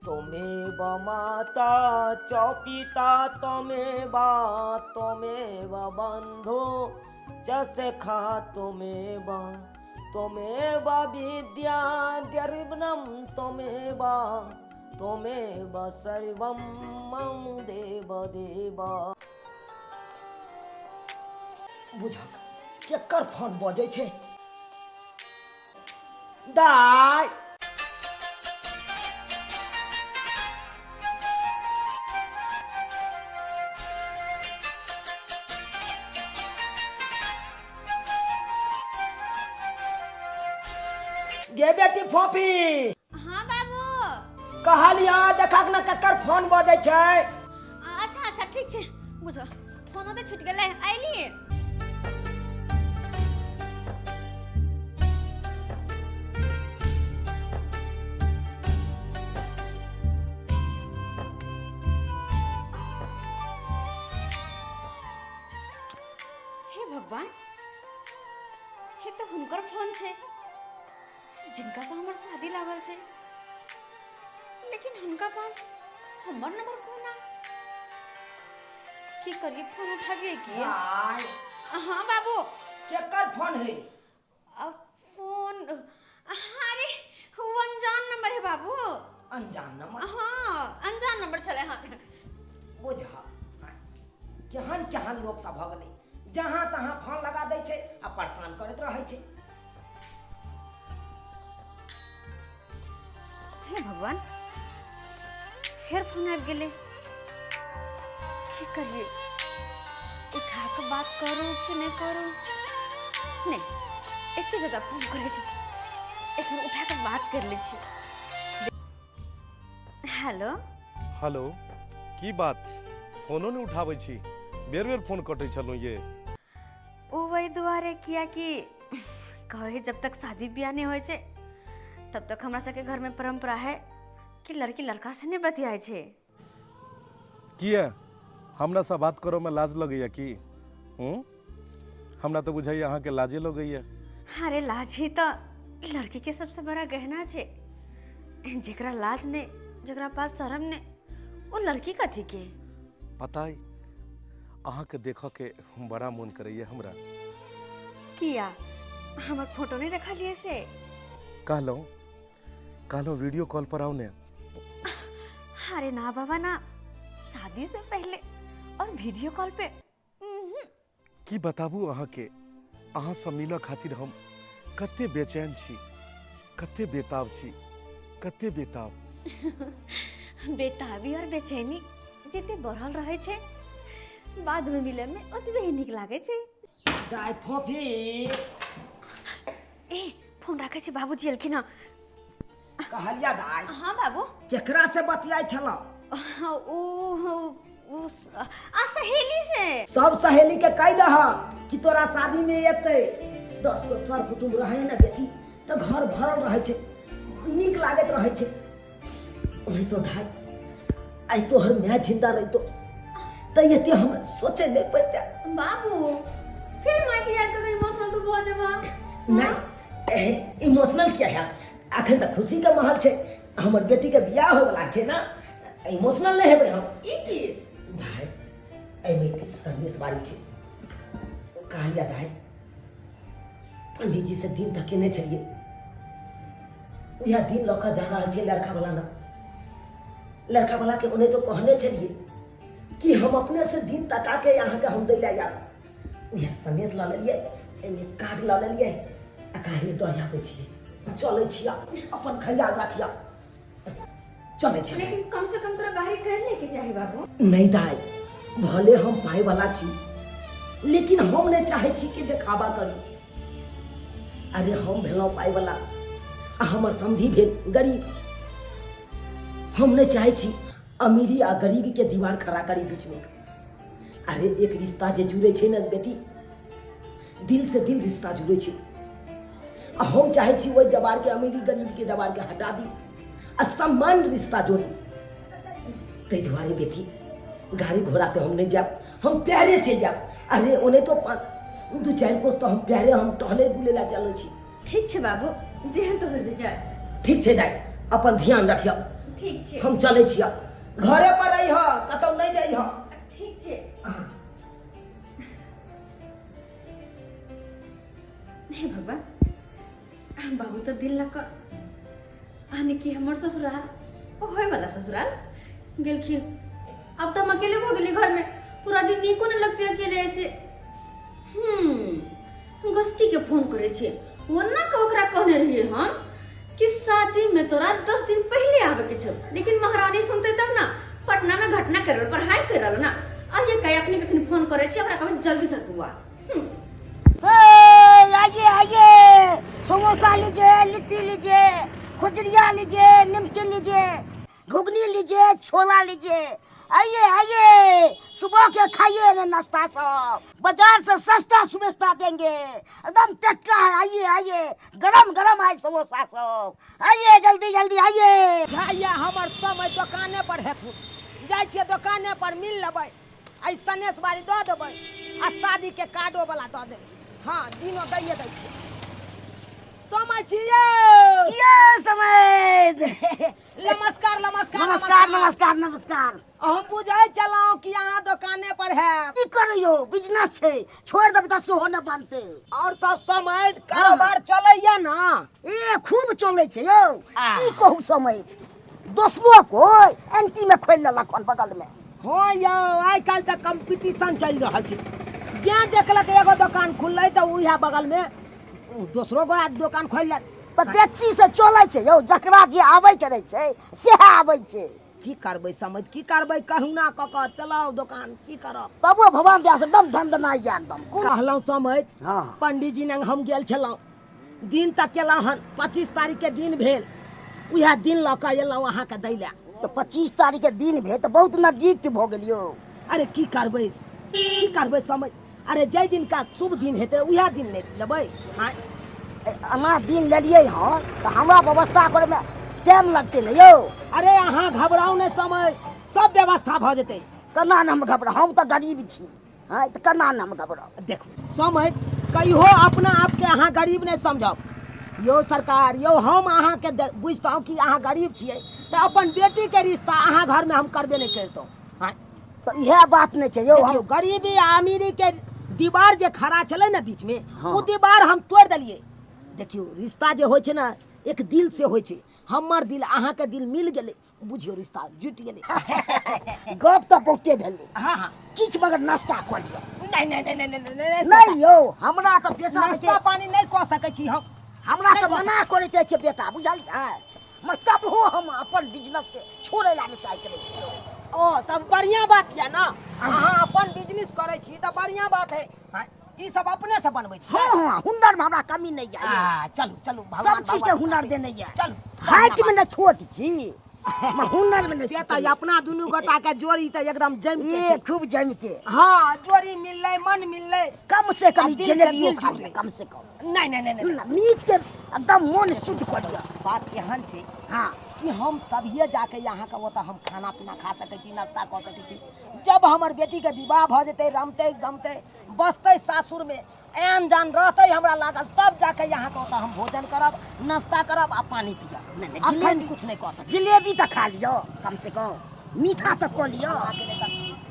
त्वमेव माता च पिता त्वमेव त्वमेव बन्धु च सखा त्वमेव त्वमेव विद्या द्रविणं त्वमेव त्वमेव सर्वं मम देव देव। बुझक केकर फोन बजै छै? दाइ गे बेटी फोफी। हाँ बाबू। कहलिया देखक ने ककर फोन बजै छै। अच्छा अच्छा ठीक छै, बुझो फोनो तऽ छुटि गेलै। अयली। हे भगवान, हे तऽ हुनकर फोन छै जिनका से हमर शादी लागल छै, लेकिन हुनका पास हमर नंबर कोना? की करिए, फोन उठाबिए की? आय। हाँ बाबू। केकर फोन है? अब फोन, अरे वो अनजान नंबर है बाबू। अनजान नंबर? हाँ, अनजान नंबर छले। हाँ। बुझा केहन केहन लोक सब भऽ गेलै, जहाँ तहाँ फोन लगा दै छै आ परेशान करैत रहै छै। हे भगवान, फेर फोन आबि गेलै। की करिए, उठा के बात करू कि नहि करू? नहि, एते ज्यादा फोन करै छै, एक बेर उठा के बात कर लै छी। हेलो। हेलो, की बात, फोनो नहि उठाबै छी? बेर बेर फोन कटै छलहुँ ये। ओ वही दुआरे कियाकि कहे जब तक शादी ब्याह नहीं होइ छै तब तक हमरा सबके घरमे परम्परा है कि लड़की लड़का से नहीं बतियाइ छै। किया, हमरा से बात करऽ मे लाज लगैया की? हूँ, हमरा तऽ बुझाइया अहाँके लाजे लगैया। अरे लाज ही तऽ लड़की के सबसे बड़ा गहना छै। जेकरा लाज नहीं, जेकरा पास शर्म नहीं, वो लड़की कथी के? पता अइ, अहाँके देखऽ के बड़ा मोन करैया हमरा। किया, हमर फोटो नहीं देखलिए से? कहलहुँ कहलहुँ वीडियो कॉल पर आउ ने। अरे ना बाबा ना, शादी से पहले और वीडियो कॉल पे? की बताबू अहाँके, अहाँसँ मिलऽ खातिर हम कते बेचैन छी, कते बेताब छी, कते बेताब। बेताबी और बेचैनी जते बढ़ल रहे छै, बाद में मिले में ओतबे ही नीक लागे छै। दाइ फोफी। ए, फोन राखे छी, बाबूजी एलखिन हँ। कहलिया दाइ। हाँ बाबू। केकरा से बतियाइ छलौ? ओ ओ आ सहेली से। सब सहेली के कहि दह कि तोरा शादी में एतै। 10 गो सर कुटुम्ब रहै ने बेटी, तऽ घर भरल रहै छै, नीक लागैत रहै छै। ओनाहितो धाय आइ तोहर माय जिंदा रहितो तऽ एते हमरा सोचे नहि पड़तै। बाबू, फिर माय के याद करके इमोशनल तू भऽ जेबा। नहि, इमोशनल किया हैत? अखन तऽ खुशी के माहौल छै, हमर बेटी के बियाह होय वाला छै ने, इमोशनल नहि हेबै हम। ई की? धाय, एहिमे किछु संदेश बारी छै। कहलिया धाय, पंडीजी से दिन तक केने छलियै, उएह दिन लऽ कऽ जा रहल छै लड़का वाला ने। लड़का वाला के ओने तो कहने छलियै कि हम अपने से दिन तका के अहाँके हम दै लए आयब। उएह सनेस लऽ लेलियै, एहिमे कार्ड लऽ लेलियै आ कहलियै दऽ आबै छियै। चलै छियै, अपन ख्याल राखिया, चलै छी। लेकिन कम से कम तोरा गाड़ी कर ले के चाही बाबू। नहीं दाई, भले हम पाई वाला छी, लेकिन हम नहीं चाहे छी कि देखावा करी। अरे हम भेलहुँ पाई वाला आ हमर समधी भेल गरीब। हम नहीं चाहे छी अमीरी आ गरीबी के दीवार खड़ा करी बीच में। अरे एक रिश्ता जे जुड़े छै ने बेटी, दिल से दिल रिश्ता जुड़े छै। आ हम चाहे छी ओहि दीवार के, अमीरी गरीबी के दीवार के हटा दी आ सम्मान रिश्ता जोड़ी। ताहि दुआरे बेटी, गाड़ी घोड़ा से हम नहीं जायब, हम पैरे चलि जायब। अरे ओने तो 2-4 कोस तो हम पैरे हम टहले बुले ला चलै छी। ठीक छै बाबू, जेहन तोहर विचार। ठीक छै दाइ, अपन ध्यान रखियौ। ठीक छै। हम चलै छियै, घरे पर रही ह, कतौ नहि जाइ ह। ठीक छै। हे भगवान, बाबू तऽ दिल लऽ कऽ यानी कि हमर ससुराल होय वाला ससुराल गेलखिन। अब तऽ हम अकेले भऽ गेली घरमे, पूरा दिन नीको नहि लगतै अकेले ऐसे। गोष्ठी के फोन करै छियै, ओना के ओकरा कहने रहियै हम कि शादी में तोरा 10 दिन पहले आवे के छौ, लेकिन महारानी सुनते तब ना। पटना में घटना कर रहल, पढ़ाई कर रहल ना। अब ये कहीं अखनी कखनी फोन करे छी, ओकरा कहबै जल्दी से तू आ। आइए आइए, समोसा लीजिए, लिट्टी लीजिए, खुजरिया लीजिए, निमकिन लीजिए, घुगनी लीजिए, छोला लीजिए। आइए आइए, सुबह के खाइए ना नाश्ता। सब बाजार से सस्ता सुविस्ता देंगे, एकदम टटका है। आइए आइए, गरम गरम है समोसा सब। आइए, जल्दी जल्दी आइए। जाइए, हमर समय दोकाने पर हेथुन। जाइ छियै दोकाने पर, मिल लेबै। एहि सनेस बारी दऽ देबै आ शादी के कार्डो वाला दऽ देबै। हाँ, दिनो दैये दै छियै। समय छियै। ये समय। नमस्कार नमस्कार। नमस्कार नमस्कार नमस्कार। हम बुझै छलहुँ कि अहाँ दोकाने पर है। की करियो, बिजनेस छै, छोड़ देबै तऽ सेहो नहि बनतै। और सब समय कारोबार चलैया ना? ए, खूब चलै छै यौ। आ। की कहू समय, दोसरो कोइ एंटी में खोलि लेलक हन बगल में। हाँ यौ, आइ काल्हि तऽ कंपटीशन चलि रहल छै। जे देखलक एगो दोकान खुललै तऽ उएह बगलमे दोसरो गोरा दोकान खोलि लेत। पर देखी से चलै छै यौ, जकरा जे आबै के रहै छै सएह आबै छै। की करबै समझ, की करबै, कहुना कऽ कऽ चलाउ दोकान, की करब। तबो भगवान दया से एकदम धन या एकदम कोन। कहलहुँ समझ, हाँ। पंडीजी लग हम गेल छलहुँ, दिन तक केलहुँ हन, 25 तारीख के दिन भेल। उएह दिन लऽ कऽ एलहुँ अहाँके दै लए। तऽ 25 तारीख के दिन भेल तऽ बहुत नजदीक भऽ गेल यौ। अरे की करबै, की करबै समझ, अरे जाहि दिनका शुभ दिन हेतै उएह दिन नहि लेबै? हाँ। एना दिन लेलियै हँ तऽ हमरा व्यवस्था करैमे टाइम लगतै ने यौ। अरे अहाँ घबराउ नहि समय, सब व्यवस्था भऽ जेतै। केना ने हम घबराउ, हम तऽ गरीब छी। हँ, तऽ केना ने हम घबराउ? देखू समय, कहियो अपना आपके अहाँ गरीब नहि समझब यौ सरकार। यौ, हम अहाँके बुझतहुँ कि अहाँ गरीब छियै तऽ अपन बेटीके रिश्ता अहाँ घरमे हम करबे नहि करितहुँ। हाँ। तऽ इएह बात नहि छै यौ हम देखियौ, गरीबी आ अमीरी के दीवार जे खड़ा छलै ने बीच में, ओ दीवार हम तोड़ि देलियै। देखियौ, रिश्ता जे होइ छै ने, एक दिल से होइ छै। हमर दिल अहाँके दिल मिल गेलै, बुझियौ रिश्ता जुटि गेलै। गप तऽ बहुते भेलै। हाँ हाँ। किछु मगर नाश्ता कऽ लिअ। नहि नहि नहि नहि नहि नहि। नहि यौ, हमरा तऽ बेटा नाश्ता पानी नहि कऽ सकै छी हम। हमरा नहि तऽ कऽ मना करैत जाइ छै बेटा, बुझलियै? मगर तबहो हम अपन बिजनेस के छोड़ै ला नहि चाहैत रहै छी यौ। ओ तब बढ़िया बात यऽ ने, अहाँ अपन बिजनेस करै छी तऽ बढ़िया बात है। हाँ, ई सब अपने से बनबै छी? हाँ हाँ, हुनर में हमरा कमी नहीं है। आ, चलू चलू, भगवान सब चीज के भगवान हुनर देने है। चलू। हाइट में न छोट छी, म हुनर में नहीं से छी। तऽ अपना दुनू गोटा के जोड़ी तऽ एकदम जमि के ए छै। खूब जम के। हाँ, जोड़ी मिललै, मन मिललै। कम से कम आ ई दिल से जलेबियो दिल खा जुड़लै। लिअ कम से कम। नहि नहि नहि नहि। ना, मीट के एकदम मन शुद्ध कऽ लिअ। बात एहन छै कि हम तभिए जाके अहाँके ओतऽ हम खाना पीना खा सकै छी, नाश्ता कऽ सकै छी, जब हमर बेटीके विवाह भऽ जेतै, रमतै गमतै बसतै, सासुरमे आन जान रहतै हमरा लागल, तब जाके अहाँके ओतऽ हम भोजन करब, नाश्ता करब आ पानि पियब। नहि, नहि, अखन जिलेबी कुछ नहि कऽ सकै। जिलेबी तऽ खा लिअ, कम से कम मीठा तऽ कऽ लिअ।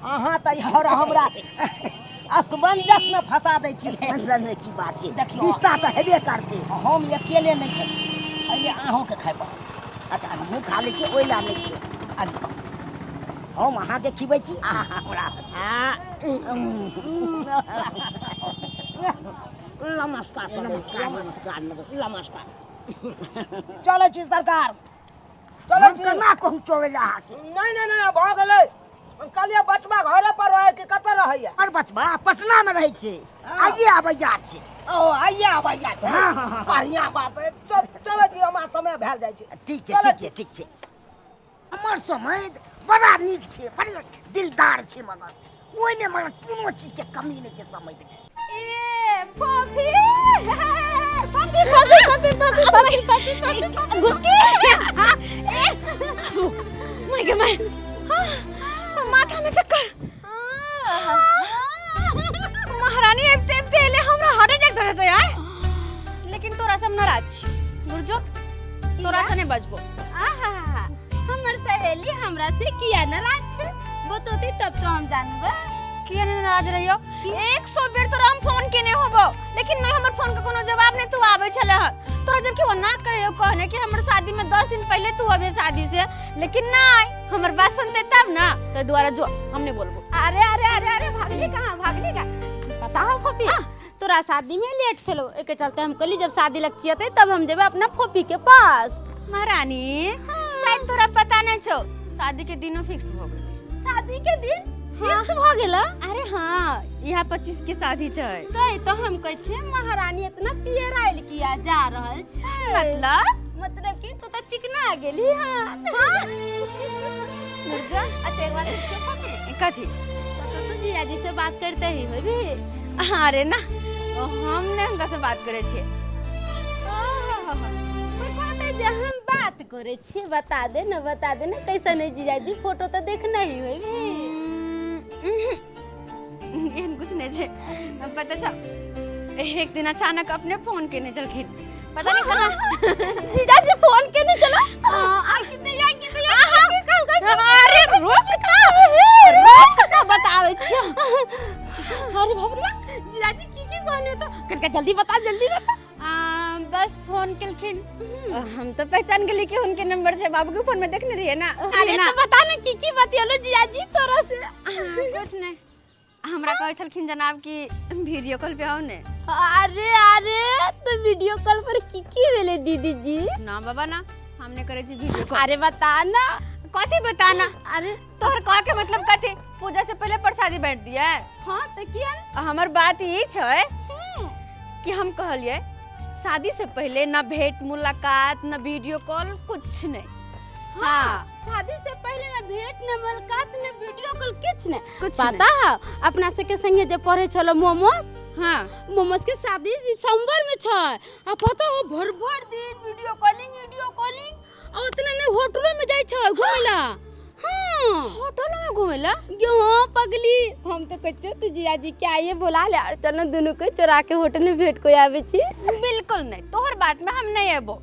अहाँ तऽ यार हमरा असमंजसमे फंसा दै छी। टेंशन में की बात छै? देखियौ। रिश्ता तऽ हेबे करतै। हम अकेले नहि खेबै, एहिमे अहूँके खाय पड़त। अच्छा, हमहूँ खा लै छियै, ओहि लए नहि छै। आलू। हम अहाँके खिबै छी, अहाँ हमरा। नमस्कार नमस्कार नमस्कार नमस्कार। चलै छी सरकार, चलै हम छी। केना कहूँ चलै लए अहाँके? नहि नहि नहि, भऽ गेलै। कहलियै बचबा घरे पर रहै कि कतऽ रहैया? और बचबा पटना में रहै छै। आइए आबैया छै। ओ आइए आबैया छै। हाँ, हाँ, हाँ। बढ़िया बात है। चलै छी, हमरा समय भेल जाइ छै। ठीक छै। चलै। ठीक छै, ठीक छै। हमर समय बड़ा नीक छै, बड़ा दिलदार छै, मगर ओहिमे मगर कोनो चीज के कमी नहि छै समय के। ए फफी फफी फफी फफी फफी फफी फफी गुस्की, ए my गे my, माथा में चक्कर। महारानी आबिते आबिते एले, हमरा हार्ट अटैक धरे दे आय। लेकिन तोरा से हम नाराज छी, गुरजो, तोरा से नहीं बजबो। आहा। हमर सहेली हमरा से किया नाराज छै बतौती तब तो हम जानबै। किया नहीं नाराज रहियो? 100 बेर तोरा हम फोन केने होबो, लेकिन नहीं हमर फोन के कोनो जवाब नहीं तू आवे छले हन। तोरा जबकि वो ना करे कहने कि हमर शादी में 10 दिन पहले तू अबे शादी से, लेकिन नहीं हमर बात सुनते तब ना, तो द्वारा जो हम नहीं बोलबो। अरे अरे अरे अरे भागली कहाँ भागली का पता हो फोफी, तोरा शादी में लेट छलो, एके चलते हम कहली जब शादी लग चियते तब हम जेबे अपना फोफी के पास। महारानी शायद तोरा पता नहीं छो, शादी के दिनों फिक्स हो गेल। शादी के दिन फिक्स भ गेल? अरे हाँ, यहाँ 25 के शादी छै। तो हम कहै छियै महारानी इतना पियर आयल किया जा रहल छै? मतलब कि तू तो चिकना गेली। हाँ अच्छा एक बात पूछियो फोफी। कथी? तो तू जीजा जी से बात करते ही होबी? अरे ना, हम ने हुनका से बात करे छियै। कोई कहते जे हम बात करे छियै, बता दे ना बता दे ना कैसन है जीजाजी, फोटो तो देखना ही होबी। एहन कुछ नहीं छै। पता छौ एक दिन अचानक अपने फोन केने छलखिन, पता नहीं कहाँ जीजाजी फोन केने चलो। अरे रोक रोक तो बताबै छियौ। अरे बाप रे जीजाजी की की कहने तो कनका जल्दी बता जल्दी बता। बस फोन केलखिन, हम तो पहचान गेली कि उनके नंबर छै, बाबू के फोन में देखने रहिए ना। अरे तो बता ना की की बतियलो जीजाजी तोरा से? कुछ नहीं, हमरा कहै छलखिन जनाब कि वीडियो कॉल पे आओ ने। अरे अरे तो वीडियो कॉल पर की की भेले दीदी जी? ना बाबा ना, हमने करे छी वीडियो कॉल। अरे बता ना। कथी बताना? अरे तोहर कह के मतलब कथी? पूजा से पहले प्रसादी बांट दिए। हाँ तो किया? हमर बात ई छै कि हम कहलिए शादी से पहले ना भेंट मुलाकात ना वीडियो कॉल कुछ नहीं। हाँ शादी से पहले ना भेंट ना मुलाकात ना वीडियो कॉल कुछ नहीं। कुछ पता है अपना से के संगे जे पढ़े छलो मोमोस, हाँ मोमोस के शादी दिसंबर में छै, आ पता हो भर भर दिन वीडियो कॉलिंग आ उतना नहीं होटलो में जाय छै घुमेला। हाँ होटल में घुमेला? हाँ पगली, हम तो कच्चो तो जीजाजी के आइए बोला ले और चलो दोनों को चोरा के होटल में भेंट को आवे छी। बिल्कुल नहीं, तोहर बात में हम नहीं अबो,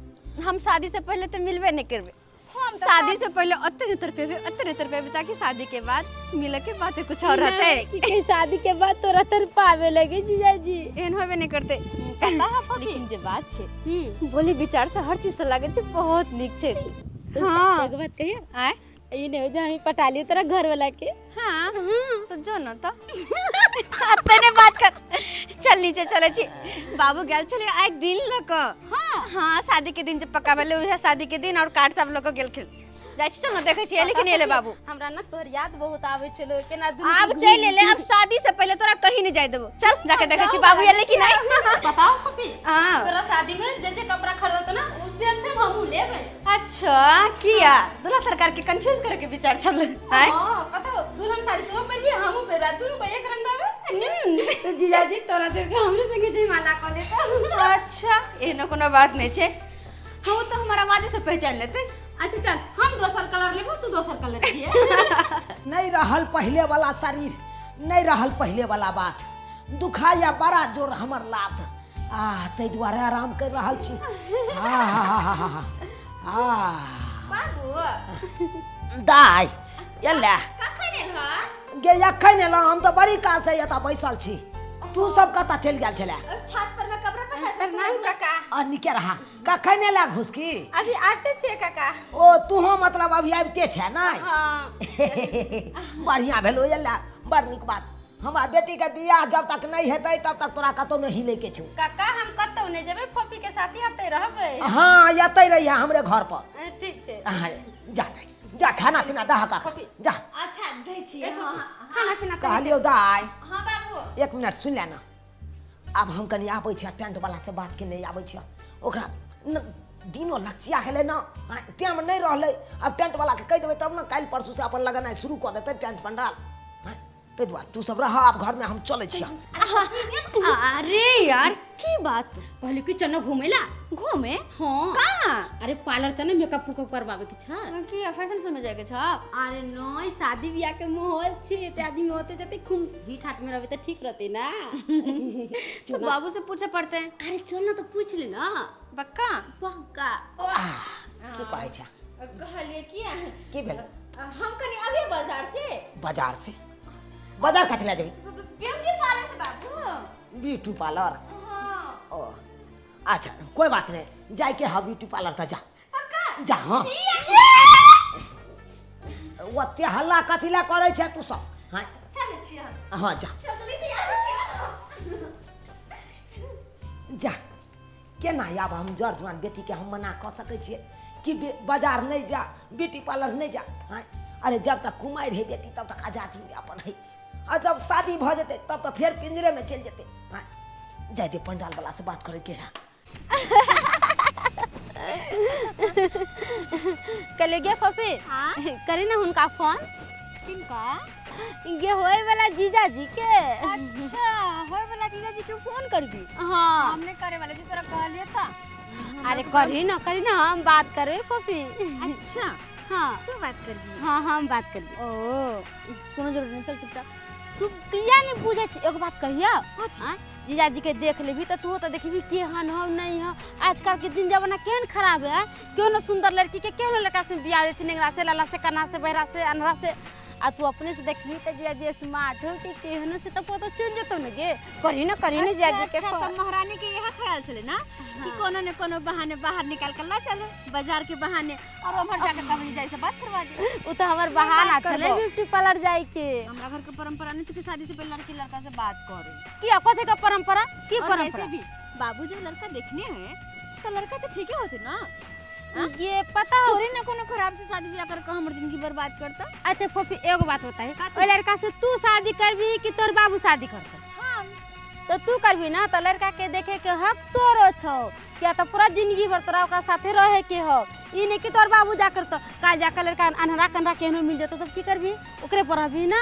हम शादी से पहले तो मिलबे नहीं करबे। शादी से पहले अत्ते तरफे अत्ते तरफे ताकि शादी के बाद मिले के बातें कुछ और रहते। कि शादी के बाद तोरा तरफावे लगे जीजाजी। एहन होबे नहीं करते। लेकिन जे बात छै बोली विचार से हर चीज से लागे छै बहुत नीक छै। हाँ एक बात कहिए, आय ई नहीं हो जा हम पटा लियो तोरा घर वाला के। हाँ तो जो न तो अत्ते बात कर, चल नीचे चले छी, बाबू गेल छले आइ दिन लक। हाँ हाँ शादी के दिन जब पक्का भेलै उहे शादी के दिन और कार्ड सब लक गेलखिन। जाइ छी चल न देखै छी लेकिन एले बाबू। हमरा ना तोहर याद बहुत आबै छलो केना दुनू आब चलि एले, अब शादी से पहले तोरा कहीं नहीं जाय देबो। चल जाके देखै छी बाबू एले कि नहीं। बताओ पपी, हाँ तोरा शादी में जे जे कपड़ा खरीदतो ना उ सेम सेम हमहू लेबै। अच्छा किया दूल्हा सरकार के कंफ्यूज करे के विचार छल? हां पता हो दुल्हन साड़ी तो पहिरबी हमहू पहिरबा, दुनू को एक रंग आवे। तो जीजाजी तोरा से हमरे संगे जयमाला क लेतो। अच्छा एहनो कोनो बात नहीं छै, हम तो हमर आवाज से पहचान लेते। अच्छा चल हम दोसर कलर लेबो तू दोसर कलर लिए। नहीं रहल पहले वाला शरीर, नहीं रहल पहले वाला बात, दुखाया बड़ा जोर हमर लात, आ तै दुआरे आराम कर रहल छी। आ आ बाबू दाइ एला कखन एल ह? गे अखन एलहुँ हम, तो बड़ी काल से एतऽ बैसल छी, तू सब कतऽ चलि गेल छले? छत पर में कपड़ा पसार। प्रणाम काका। आ निके रहा, कखन एला घुसकी? अभी आते छियै काका। ओ तूहो मतलब अभी आबिते छै नै? हाँ बढ़िया भेलो एला, बड़ नीक बात। हमरा बेटी के बियाह जब तक नहीं हेतै तब तक तोरा कतौ नहीं लैके छौ। काका हम कतौ नहीं जेबै, फोफी के साथ ही आते रहबै। हाँ एतै रहिया हमरे घर पर। ठीक छै। हाँ जा जा खाना पीना दह काका जा। अच्छा दै छियै। हाँ खाना पीना कहलियौ दाइ। हाँ बाबू एक मिनट सुन ले ना, आब हम कनी आबै छियै टेंट वाला से बात के नहीं आबै छियै, ओकरा दिनो लक्ष्या गेलै ना, टाइम नहीं रहलै, आब टेंट वाला के कहि देबै तब ना काल्हि परसू से अपन लगनाइ शुरू कऽ देतै टेंट पंडाल। ताहि दुआरे तू सब रह आब घर में, हम चलै छियै। अरे यार की बात कहली कि चलो घूमेला। घूमे? हाँ कहाँ? अरे पार्लर चने मेकअप उकअप करवावे के छै। की फैशन समझ जाए के छ? अरे नहीं शादी ब्याह के माहौल छै, ते आदमी होते जते खूब हिट हाट में रहबे त ठीक रहते ना। तो बाबू से पूछे पड़ते। अरे चल ना तो पूछ ले ना। पक्का? पक्का। की कहै छै? कहलिए किया की भेल? हम कनी अभी बाजार से। बाजार से? बाजार कथी लए जेबही? ब्यूटी पार्लर से बाबू। Beauty parlour? हाँ। ओ अच्छा कोई बात नहीं, जाए के हा ब्यूटी पार्लर त जा। पक्का? जा। हाँ, ओते हल्ला कथी लए करै छै तू सब? हाँ। चलै छी हम। हाँ जा। चलली तैयार छी। जा। केना आब हम जर जुआन बेटीके हम मना कऽ सकै छियै कि बाजार नहि जा, ब्यूटी पार्लर नहि जा? हाँ, अरे जब तक कुमारि है बेटी तब तक आजादी अपन है, आ जब शादी भऽ जेतै तब तऽ फेर पिंजरेमे चलि जेतै। हाँ, जाय दे, पंडाल वाला से बात करैके है। कहलियै गे फफी, हाँ? करी ना हुनका फोन। किनका? गे होए वाला जीजाजी के। अच्छा, होए वाला जीजाजी के फोन करबी? हाँ। हम नहीं करे वाला जी, तोरा कहलिए था। अरे करी ना, करी ना, हम बात करबे फफी। अच्छा। हाँ। तू बात करबी? हाँ, हम बात करबी। ओ कोनो जरूरत नहीं, चल चुपचाप। तू किया नहीं बुझै छी? एगो बात कहियो, कथी? आँय? जीजाजी के देख लेबी तऽ तू तऽ देखबी केहन हौ नहीं हौ। आजकल के दिन जमाना केहन खराब है, क्यों न सुंदर लड़की के क्यों न लड़का से बियाह होइ छै, नेंगरा से, लाला से, कन्हा से, बहरा से, अन्हरा से। आ तू अपने से देखबी तऽ जीजाजी स्मार्ट हो कि केहनो से तऽ पता चलि जेतौ ने गे। करी ना, करी ना जीजाजी के अच्छा, फोन। तऽ महारानी के यह ख्याल छलै ना कि कोनो ने कोनो बहाने बाहर निकाल के ला चलो, बाजार के बहाने, और उम्हर जाके तब जीजाजी से बात करवा दे। उ तऽ हमर बहाना बात करबो। छलै ब्यूटी पार्लर जाय के। हमरा घर के परंपरा नहीं छै कि शादी से पहले लड़की लड़का से बात करे। किया, कथी के परंपरा? की और परंपरा? वैसे भी बाबू जब लड़का देखने हैं तो लड़का तो ठीक ही होते ना। हाँ? ये पता हो थोड़ी ना कोनो खराब से शादी ब्याह करके हमर जिंदगी बर्बाद करता। अच्छा फफी, एगो बात बताई, कथी? ओइ लड़का से तू शादी करबी कि तोर बाबू शादी करतौ? हम। तो तू करबी ना, तो लड़का के देखे के हक तोरो छौ, किया तो पूरा जिंदगी भर तोरा ओकरा साथे रहे के हो। ई नहीं कि तोर बाबू जा करतो, काल जाकर लड़का अन्हरा कन्हरा केहनो मिल जेतो तब की करबी? ओकरे पर रहबी ना।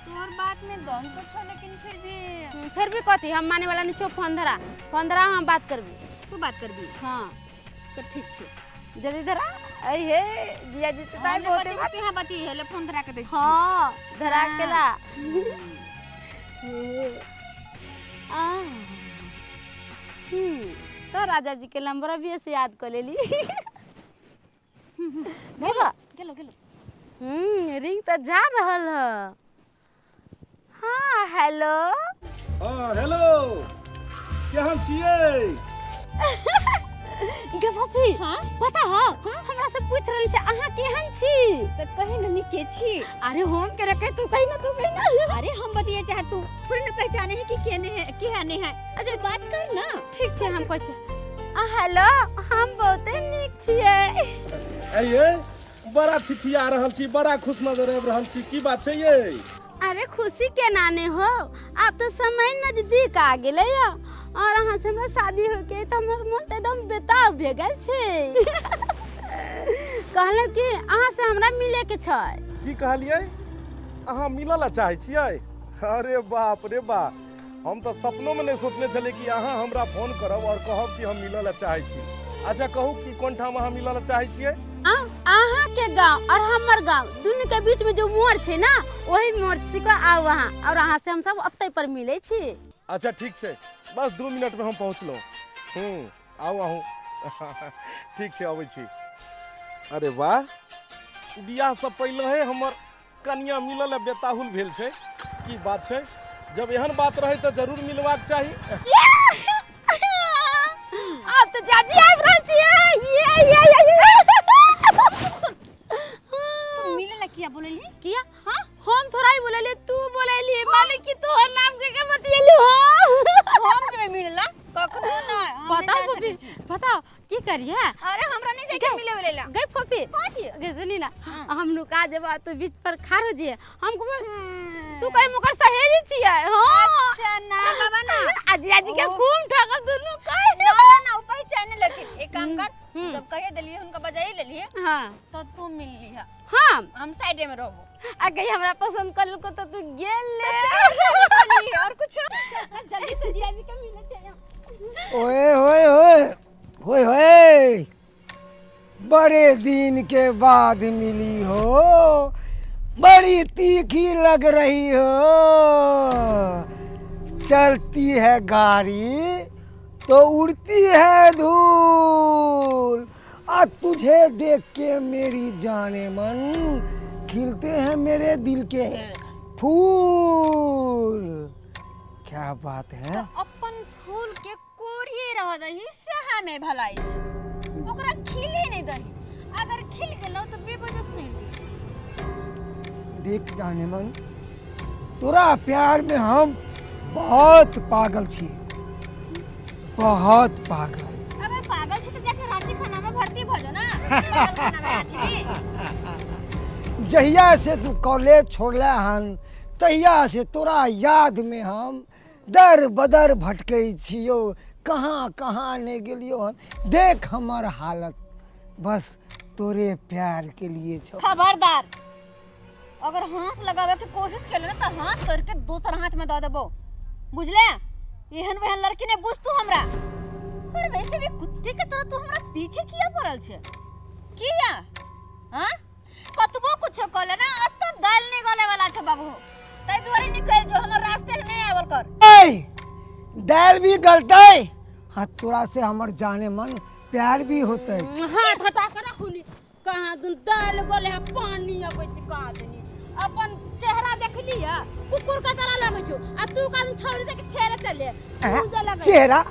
तोर बात में दम तो छौ, लेकिन फिर भी। फिर भी कथी, हम माने वाला नहीं छौ। फोन धरा, फोन धरा, हम बात करबी। तू बात करबी? हाँ। तो ठीक छै। जल्दी धरा। ऐ हे जीजाजी से ताई हाँ, ले बहुते बती, बात। तू यहाँ बती है, ले फोन धरा के दै छी। हाँ, धरा के ला। हाँ। आ तो राजा जी के नंबर अभी से याद कर लेली। गेलो गेलो गेलो। रिंग तो जा रहल है। हाँ हेलो। हाँ हेलो, केहन छियै? गे फफी, हाँ? पता हो हमरा से पूछ रहल छै अहाँ केहन छी? तो कही न नीके छी। अरे हम के रखे, तू कही ना, तू कही ना। अरे हम बतिए चाहे तू थोड़ी ना पहचाने है कि केने है केहने है। अच्छा बात कर ना। ठीक छै, हम कहै छी आ हेलो, हम बहुते नीक छियै। ऐ बड़ा ठिठिया रहल छी, बड़ा खुश नजर आबि रहल छी, की बात छै ये? अरे खुशी केना नहि हो, आब तऽ समय नजदीक आ गेलै या और अहाँ से हमरा शादी हो के तऽ हमर मन तऽ एकदम बेताब भए गेल छै। कहलहुँ कि अहाँ से हमरा मिले के छै। की कहलियै? अहाँ मिलऽ लए चाहै छियै? अरे बाप रे बा, हम तऽ सपनोमे नहि सोचने छलियै कि अहाँ हमरा फोन करब और कहब कि हम मिलऽ लए चाहै छी। अच्छा कहू कि कोन ठाम अहाँ मिलऽ लए चाहै छियै? अहाँ के गांव और हमर गांव दुनू के बीच में जो मोड़ छै ना, वही मोड़ से आउ अहाँ, और अहाँ से हम सब ओतै पर मिलै छी। अच्छा ठीक छै, बस 2 मिनट में हम पहुँचलहुँ। आउ अहूँ। ठीक छै, अबै छी। अरे वाह, बियाह से पहिले हे हमर कनिया मिलल बेताहुल भेल छै, की बात छै? जब एहन बात रहे तऽ जरूर मिलबाक चाही। आब तऽ जाजी आबि रहल छियै। ये ये ये ये। तू मिले ला किया बोलली? किया? हां, हम थोड़ा ही बोलली, तू बोलली, माने कि तोहर नाम के के बतियलु हो। हम जेबै मिले ला कखनो ना। पता फूफी, पता की करिए? अरे हमरा नहीं जाके मिले उले ला। गई फूफी, गई सुनी ना, हम नुका जेबा तू बीच पर खार हो जिए, हम तू कहीं मुकर सहेली छियै। हां अच्छा ना बाबा ना, आजी आजी के खूब ठगब दुनू कह ना ना, उ पहचाने लगे। एक काम कर, जब कहे देलिए उनका बजाई लेलिए, हां तो तू मिल लिहा। हां हम साइडे में रहबो। आ गई हमरा पसंद कर लको तो तू गेल ले और कुछ जल्दी से जिया जी के मिले चाहिए। ओए होए होए होए होए, बड़े दिन के बाद मिली हो, बड़ी तीखी लग रही हो। चलती है गाड़ी तो उड़ती है धूल, आ तुझे देख के मेरी जाने मन खिलते हैं मेरे दिल के फूल। क्या बात है। अपन फूल के कोरिए रह दही सएह में भलाई छै, ओकरा खिले नहीं दही। अगर खिल गेलौ तऽ बेवजह सड़ि जेतौ। देख जाने मन, तोरा प्यार में हम बहुत पागल छी, बहुत पागल। अगर पागल छी तऽ जाके रांची खाना में भर्ती भऽ जो ना, पागल खाना में रांची में। जहिया से तू कॉलेज छोड़ले हन तहिया से तोरा याद में हम दर बदर भटकै छियो, कहाँ कहाँ नहीं गेलियो हन। देख हमर हालत, बस तोरे प्यार के लिए छो। खबरदार, अगर हाथ लगावे के कोशिश केले ना तो हाथ तोड़ के दोसर हाथ में दऽ देबो, बुझले? एहन वहन लड़की ने बुझ तू हमरा। और वैसे भी कुत्ते के तरह तू हमरा पीछे किया पड़ल छे? किया? हाँ, कतबो कुछो कहले ना अब तो दाल नहीं गले वाला छे बाबू, तै दुआरे निकल जो, हमर रास्ते नहीं आवल कर। ए, दाल भी गलतै, हाँ तोरा से हमर जाने मन प्यार भी होतै। हाथ हटा के रखू नी, कहाँ दुन दाल गले है पानी अबै छै कहाँ दुनी। अपन चेहरा देखली है कुकुर के तरह लगै छौ, आ तू का छौरी देख छेरे चले मुंह लगै चेहरा।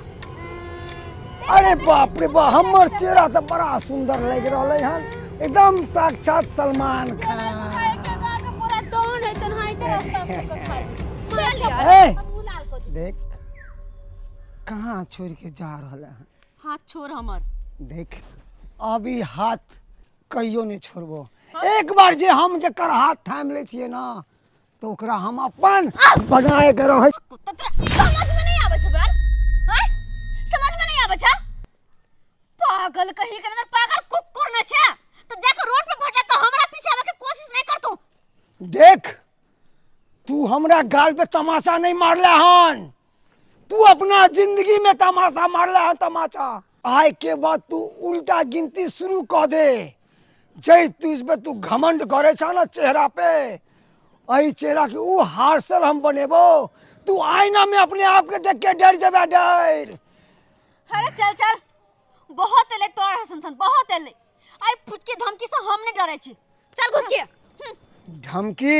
अरे बाप रे बाप, हमर चेहरा तो बड़ा सुंदर लग रहलै हन, एकदम साक्षात सलमान खान। पूरा डॉन है तन हाइते रास्ता पर खाली। ए, लाल को देख कहाँ छोड़ के जा रहल है। हाथ छोड़ हमर। देख अभी हाथ कहियो नहीं छोड़बो, एक बार जे हम जकर हाथ थाम ले छियै ना तो ओकरा हम अपन बनाए के रहै। कुत्ता तोरा समझ में नहीं आबै छौ यार, हैं? समझ में नहीं आबै छौ? पागल कहीं के अंदर पागल कुकुर न छे तो जाके रोड पे भटक के हमरा पीछे आवे के कोशिश नहीं कर तू। देख तू हमरा गाल पे तमाशा नहीं मारले हन, तू अपना जिंदगी में तमाशा मारले हन तमाशा। आय के बाद तू उल्टा गिनती शुरू कर दे, जै तू इसमें तू घमंड करे छा ना चेहरा पे, एहि चेहरा के ऊ हार्सल हम बनेबो, तू आईना में अपने आप के देख के डर जेबे डर। अरे चल चल, बहुत एले तोरा हसन सन, बहुत एले। आई फुटके धमकी से हम नहीं डरे छी, चल घुस के। धमकी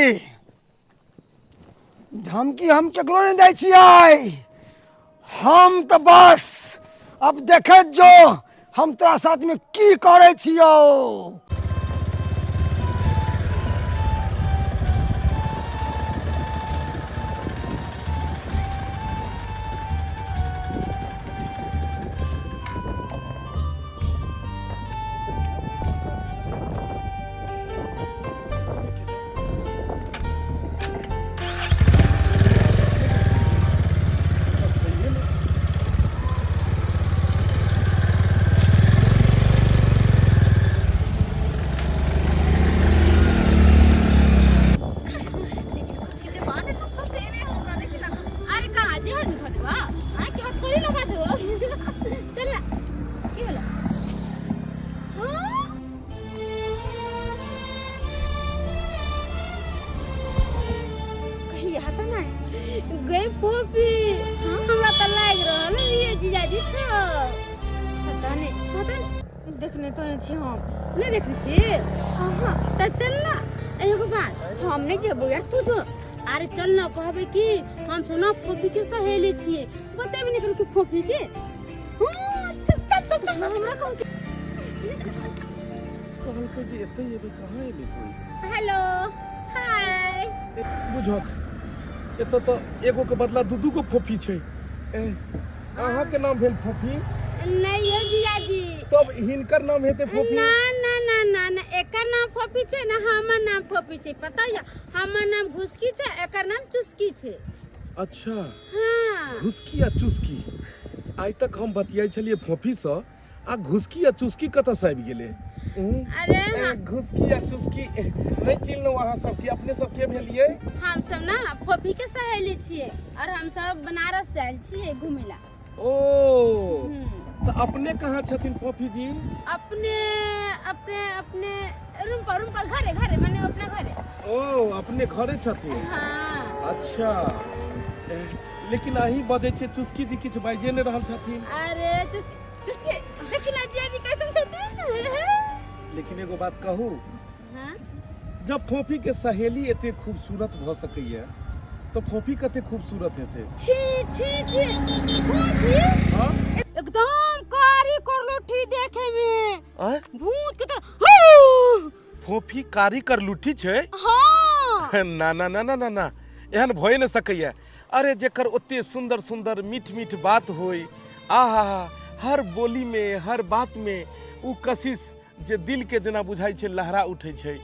धमकी हम केकरो नहीं दै छियै, हम तो बस अब देखैत जो हम तोरा साथ में की करै छियौ। अरे कहाँ जे हन खदवा आ के हाथ कोई लगा दो, चल ना की होला। हां कहीं आता ना गई फोफी, हमरा त लाग रहल ये जीजाजी छ। पता नहीं, पता नहीं, देखने तो नहीं छी हम। नहीं देखने छी? हां त चल ना एगो बात, हम नहीं जेबो यार तू जो। अरे चल ना, कहबे कि हम सुना फोफी के सहेली छिए, बतेबे नहीं करू कि फोफी के। हां चल चल चल चल, हमरा कौन छी? कहलकै जे एतै एबै, कहाँ एलै कोई? Hello hi. बुझक एतऽ तऽ एगो के बदला दू दू गो फोफी छै। ए, अहाँ के नाम भेल फोफी? नहीं यो जीजाजी। तब हिनकर नाम हेतै फोफी? ना ना ना ना ना, एकर नाम फोफी छै ना हमर नाम फोफी छै। पता या हमर नाम घुसकी छै, एकर नाम चुस्की छै। अच्छा। हाँ घुसकी आ चुस्की, आइ तक हम बतियाइ छलियै फोफी सँ, आ घुसकी आ चुस्की कतऽ से आबि गेलै? अरे घुसकी आ चुस्की नहीं चिन्हलहुँ अहाँ सबके, अपने सबके भेलियै? हम सब ना फोफी के सहेली छियै और हम सब बनारस से आयल छियै घुमै ला। ओ तऽ अपने कहाँ छथिन फोफी जी? अपने अपने अपने रूम पर, रूम पर घरे घरे, माने अपना घरे। ओ अपने घरे छथिन? हाँ। अच्छा, लेकिन अहीं बजै छियै चुस्की जी किछु बाजिए नहि रहल छथिन। अरे चुस्की देखी ना जीजाजी कैसन छथिन। लेकिन एगो बात कहू हाँ जब फोफी के सहेली एते खूबसूरत भऽ सकैया तऽ फोफी कते खूबसूरत हेतै छी छी छी फोफी हाँ एकदम कारी करलूठी देखे में आँय? भूत के तरह हू! फोफी कारी करलूठी छै हाँ ना ना ना ना ना ना एहन भए नहि सकैया अरे जेकर ओते सुंदर सुंदर मीठ मीठ बात होय आहा हर बोली में हर बात में उ कशिश जे दिल के जेना बुझाइ छै लहरा उठै छै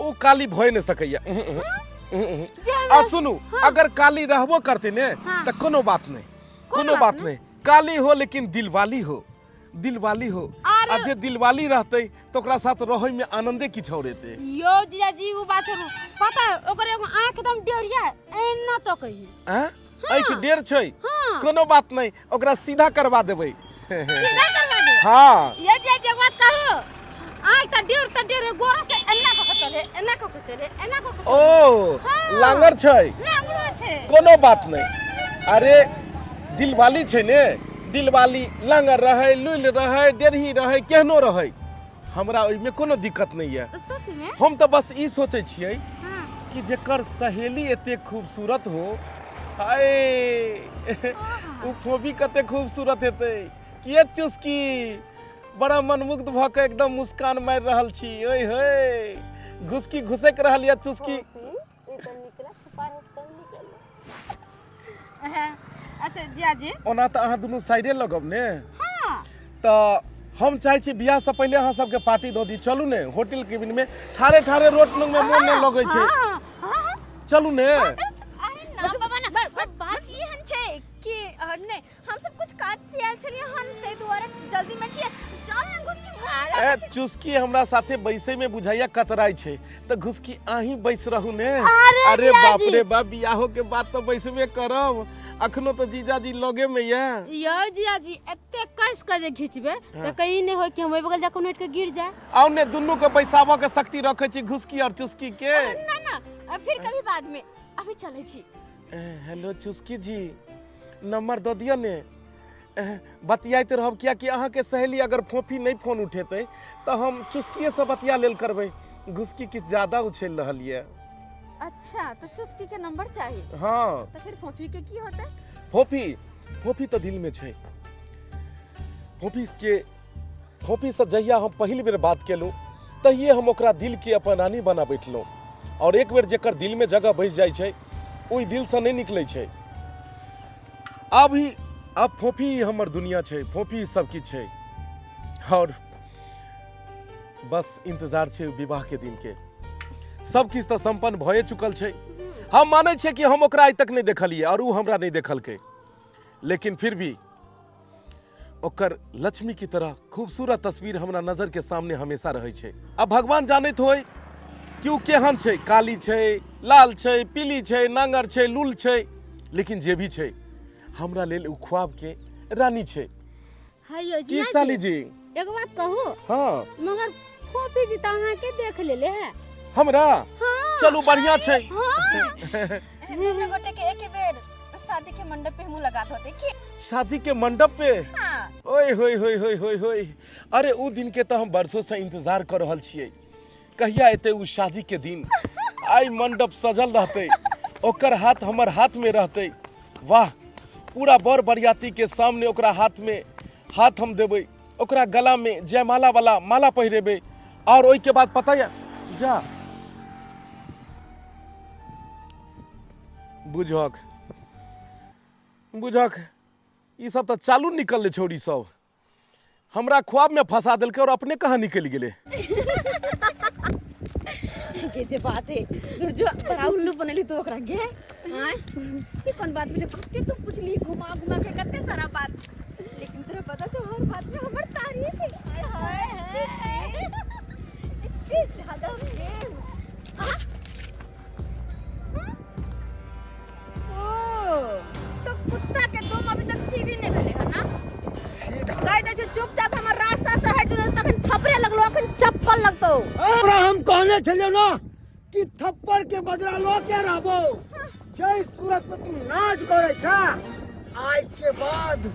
ओ काली भए नहि सकैया उहुं, उहुं, उहुं, उहुं। आ सुनू अगर काली रहबो करतै ने हाँ। तऽ कोनो बात नहि कोनो बात बात नहि काली हो लेकिन दिलवाली हो दिलवाली हो अरे- आ जे दिलवाली रहतै तऽ ओकरा साथ रहै में आनंदे किछु और एतै यो जीजाजी उ बात छोड़ू पता है ओकर एगो आँख एकदम डेढ़िया है एना तो कही आँय? आँखि डेढ़ छै हाँ। कोनो बात नहि ओकरा सीधा करवा देबै सीधा करवा दे हाँ ये जीजाजी एक बात कहू आँख तऽ डेढ़ तऽ डेढ़ गोरा से एना कऽ के चले एना कऽ के चले एना कऽ के चले। ओ हाँ। लांगर छै लांगरो छै कोनो बात नहि अरे दिलवाली छै ने दिलवाली लांगर रहै लुलि रहै डेढ़ी रहै केहनो रहै हमरा ओहिमे कोनो दिक्कत नहि यऽ सच में हम तऽ बस ई सोचै छियै हाँ कि जेकर सहेली एते खूबसूरत हो हाय ओ फोबी कते खूबसूरत हेतै किए चुस्की बड़ा मनमुग्ध भऽ कऽ एकदम मुस्कान मारि रहल छी ओए होए घुसकी घुसक रहल यऽ चुस्की अच्छा जियाजी ओना तऽ अहाँ दुनू साइडे लगब ने हाँ तऽ हम चाहै छी बियाह से पहिले अहाँ सबके पार्टी दऽ दी चलू ने होटल केबिन में ठारे ठारे रोड लग में मोन नहि लगै छै हाँ हाँ चलू ने अरे ना बाबा ना बात ई हन छै कि नहि हम सब कुछ काज से आयल छलियै हन ताहि दुआरे जल्दी में छियै चल ना घुसकी भूख ए चुस्की हमरा साथे बैसे में बुझाइया कतराइ छै तऽ घुसकी अहीं बैस रहू ने अरे अरे बाप जीजाजी। रे बाप बियाहो के बाद तऽ बैसबे करब अखनो तऽ जीजाजी लगे में ये यौ जीजाजी एते कस के जे घिचबे हाँ। तऽ कहीं नहि होय कि हम ओहि बगल जाके उनटि के गिर जाए आउ ने दुनू के बैसाबऽ के शक्ति रखै छी घुसकी और चुस्की के ना ना फिर कभी बाद में अभी चलै छी ए, हेलो चुस्की जी नंबर दऽ दिअ ने एह, बतियाइत रहब कियाकि अहाँके सहेली अगर फोफी नहि फोन उठेतै तऽ हम चुस्किएसँ बतिया लेल करबै घुसकी किछु ज्यादा उछलि रहल यऽ अच्छा तऽ चुस्की के नंबर चाही हँ तऽ फिर फोफी के की होतै फोफी फोफी तऽ दिलमे छै फोफीके फोफीसँ जहिया हम पहिल बेर बात केलहुँ तहिए हम ओकरा दिलके अपन रानी बना बैठलहुँ आओर एक बेर जेकर दिलमे जगह बैस जाइ छै ओहि दिलसँ नहि निकलै छै आब ही आब फोफी ही हमर दुनिया छै फोफी ही सब किछु छै आओर बस इंतजार छै विवाह के दिन के सब किछु तऽ सम्पन्न भए चुकल छै हम मानै छियै कि हम ओकरा आइ तक नहि देखलियै आओर ओ हमरा नहि देखलकै लेकिन फिर भी ओकर लक्ष्मी की तरह खूबसूरत तस्वीर हमरा नजर के सामने हमेशा रहै छै आ भगवान जानैत होय कि ओ केहन छै काली छै लाल छै पीली छै नांगर छै लूल छै लेकिन जे भी छै हमरा लेल ओ ख्वाब के रानी छै है यौ की साली जी एगो बात कहू हाँ मगर कॉपी जी तऽ अहाँके देख लेले है हमरा हाँ चलू बढ़िया छै हाँ दुनू गोटे के एके बेर शादी के मंडप पे हमहूँ लगा होते की शादी के मंडप पे हाँ ओए होय होय होय होय होय अरे उ दिन के तऽ हम बरसों से इंतजार कर रहल छियै कहिया एते उ शादी के दिन आई मंडप सजल रहते ओकर हाथ हमर हाथ में रहते वाह पूरा बर बरियाती के सामने ओकरा हाथ में हाथ हम देबै ओकरा गला में जयमाला वाला माला पहिरेबै और ओहि के बाद पता या जा बुझक बुझक ई सब तऽ चालू निकललै छौड़ी सब हमरा ख्वाब में फंसा देलकै और अपने कहाँ निकलि गेलै के जे बात है दुर्जो बड़ा उल्लू बनेली तू ओकरा गे आय ई कोन बात भेलै कते तू पुछली घुमा घुमा के कते सारा बात लेकिन तोरा पता छौ हर बात में हमर तारीफ है हाय हाय इतने ज्यादा प्रेम आ? ओ तो कुत्ता के दुम अभी तक सीधी नहीं भेलै हन ना सीधा कहि दै छै चुपचाप हमर रास्ता से हटि जो तखन थपड़े लगलो अखन चप्पल लगतौ तोरा हम कहने छलियौ ना कि थप्पड़ के बदला लो के रहबो जय सूरत पे तू नाच करे छा आज के बाद